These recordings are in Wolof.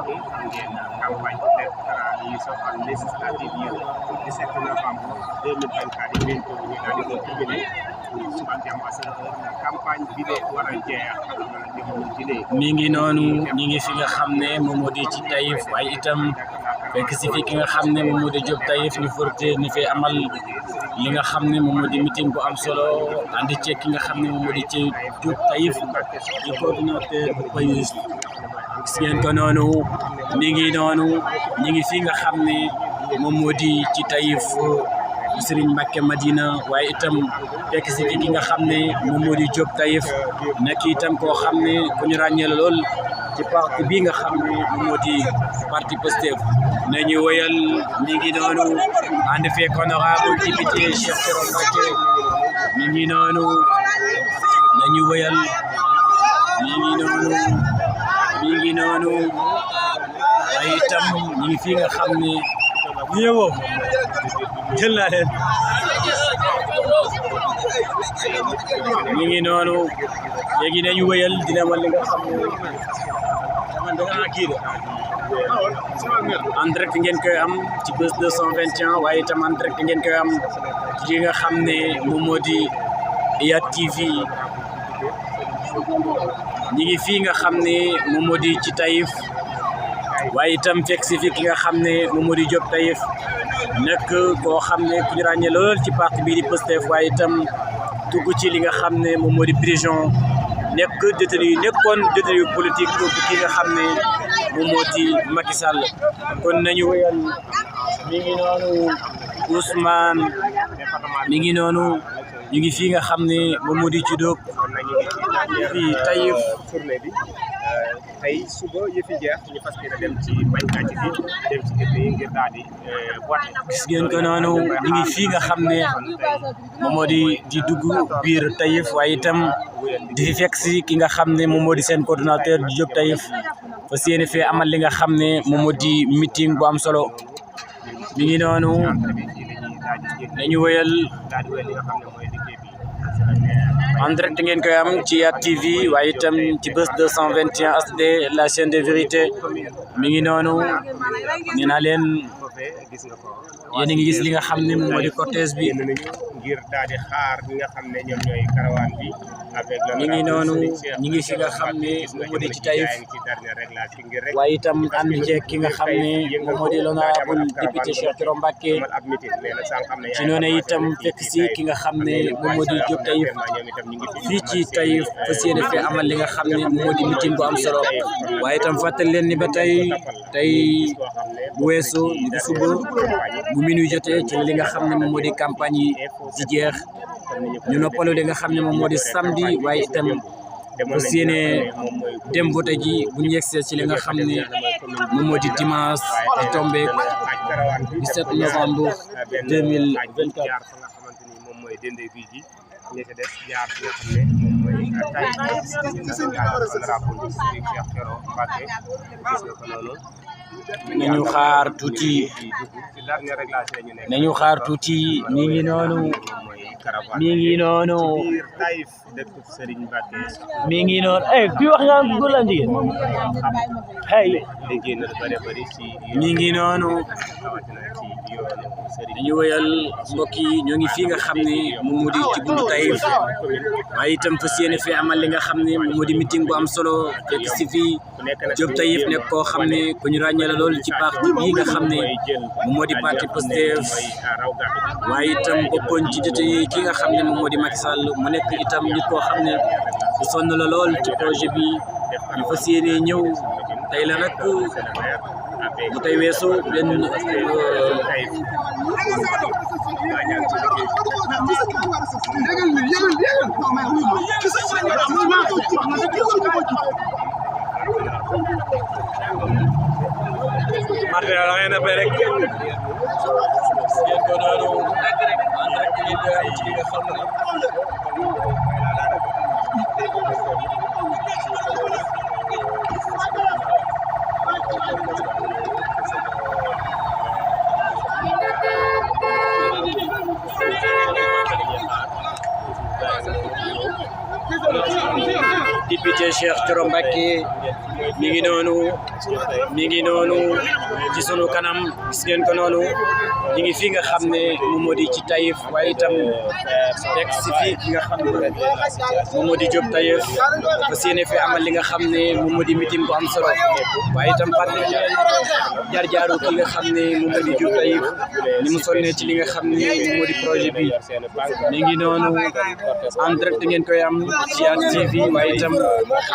campagne électorale yi soxal législative yi 17 novembre 2024 yi ko ñu daal di ko terminé suba jàmm asal campagne bi de war a jeex mi ngi noonu ñi ngi fi nga xam ne moom moo di ci Taïf waaye itam fekk si fi ki nga xam ne moom moo di Diop Taïf ñu forte ni fee amal li nga xam ne moom moo di meeting bu am solo ànd ceeg ki nga xam ne moom moo di ci Diop Taïf di coordinateur bu pays gis ngeen ko noonu mi ngi noonu ñi ngi fi nga xam ne moom moo di ci Taïf Serigne Mbacké Madina waaye itam fekk si fi ki nga xam ne moom moo di Diop Taïf nekk itam koo xam ne ku ñu ràññee la lool ci parti bi nga xam ne moom moo di parti Pastef nañu wëyal mi ngi noonu ànd fekk honorable député Cheikh Thioro Mbacké mi ngi noonu nañu wëyal mi ngi noonu mi ngi noonu waaye itam ñi ngi fi nga xam ne ñëwoo jël naa leen mi ngi noonu léegi nañu wëyal dina ma li nga xam ne man danga kii de en direct ngeen koy am ci Buzz 221 waaye itam en direct ngeen koy am ci nga xam ne moom moo di IYAT TV ñi ngi fii nga xam ne moom moo di ci Taïf waaye itam fekk si fi ki nga xam ne moom moo di Diop Taïf nekk koo xam ne ku ñu ràññee lool ci parti bii di Pastef waaye itam dugg ci li nga xam ne moom moo di prison nekk nekkoon détenu politique bu ki nga xam ne moom moo di Macky Sall kon nañu wéyal mi ngi noonu Ousmane mi ngi noonu ñu ngi fii nga xam ne moom moo di ci Diop fii Taïf journée bi tey suba yëfi jeex ñu fas yéene dem ci bañkat yi dem ci kër yi ngir daal di voté. gis ngeen ko noonu ñu ngi fii nga xam ne moom moo di dugg biir Taïf waaye itam di fi fekk si ki nga xam ne moom moo di seen coordonnateur di Diop Taïf fas yéene fee amal li nga xam ne moom moo di meeting bu am solo mi ngi noonu nañu wëyal en direct ngeen koy am ci IYAT TV waaye itam ci Buzz 221 HD la chaîne de vérité mi ngi noonu nee naa leen yéen a ngi gis li nga xam ne moom moo di cortège bi ngir daal di xaar ñi nga xam ne ñoom ñooy caravane bi avec mi ngi noonu ñi ngi fi nga xam ne moom moo di ci Taïf waaye itam ànd ceeg ki nga xam ne moom moo di l'honorable député Cheikh Thioro Mbacké ci noonu itam fekk si ki nga xam ne moom moo di Diop Taïf fii ci Taïf fas yéene fee amal li nga xam ne moom moo di meeting bu am solo waaye itam fàttali leen ni ba tey bu weesoo ñu di suba bu minuit jotee ci li nga xam ne moom moo di campagne yi di jeex ñu noppalu li nga xam ne moom moo di samedi waaye itam fas yéene dem vote ji bu ñu yegsee ci li nga xam ne moom moo di dimanche di tombé 17 novembre 2024 ñi ci des jaar fi nga xam ne moom mooy Taïf honorable Cheikh Thioro Mbacké gis nga ko noonu nañu xaar tuuti nañu xaar tuuti mi ngi noonu mi ngi noonu Taïf dëkk Serigne Mbacké mi ngi noonu kuy wax nga góor la jigéen hey liggéey na lu bëri bëri ci mi ngi noonu dañu wëyal mbokk yi ñoo ngi fii nga xam ne moom moo di ci buntu Taïf waaye itam fas yéene fee amal li nga xam ne moom moo di meeting bu am solo fekk si fii Diop Taïf nekk koo xam ne ku ñu ràññee la lool ci parti bii nga xam ne moom moo di parti Pastef waaye itam bokkoon ci jote yi ki nga xam ne moom moo di Macky Sall mu nekk itam nit koo xam ne ku sonn la lool ci projet bi ñu fas yéene ñëw tey la nag bu tey weesoo benn Martin la ngeen a rek ngeen ko noonu ànd rek ngeen di am ci li nga xam ne député Cheikh Thioro Mbacké mi ngi noonu ci sunu kanam gis ngeen ko noonu ñi ngi fi nga xam ne moom moo di ci Taïf waaye itam fekk si fii ki nga xam ne moom moo di Diop Taïf ba séene fi amal li nga xam ne moom moo di meeting bu am solo waaye itam fàttali leen jaar-jaaru ki nga xam ne moom moo di Diop Taïf ni mu sonnee ci li nga xam ne moom moo di projet bi mi ngi noonu en direct ngeen koy am ci Hann TV waaye itam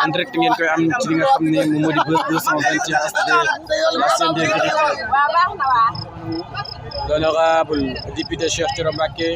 en direct ngeen koy am ci li nga xam ne moom moo di Buzz 221 HD la chaîne des vérités. L'honorable député Cheikh Thioro Mbacké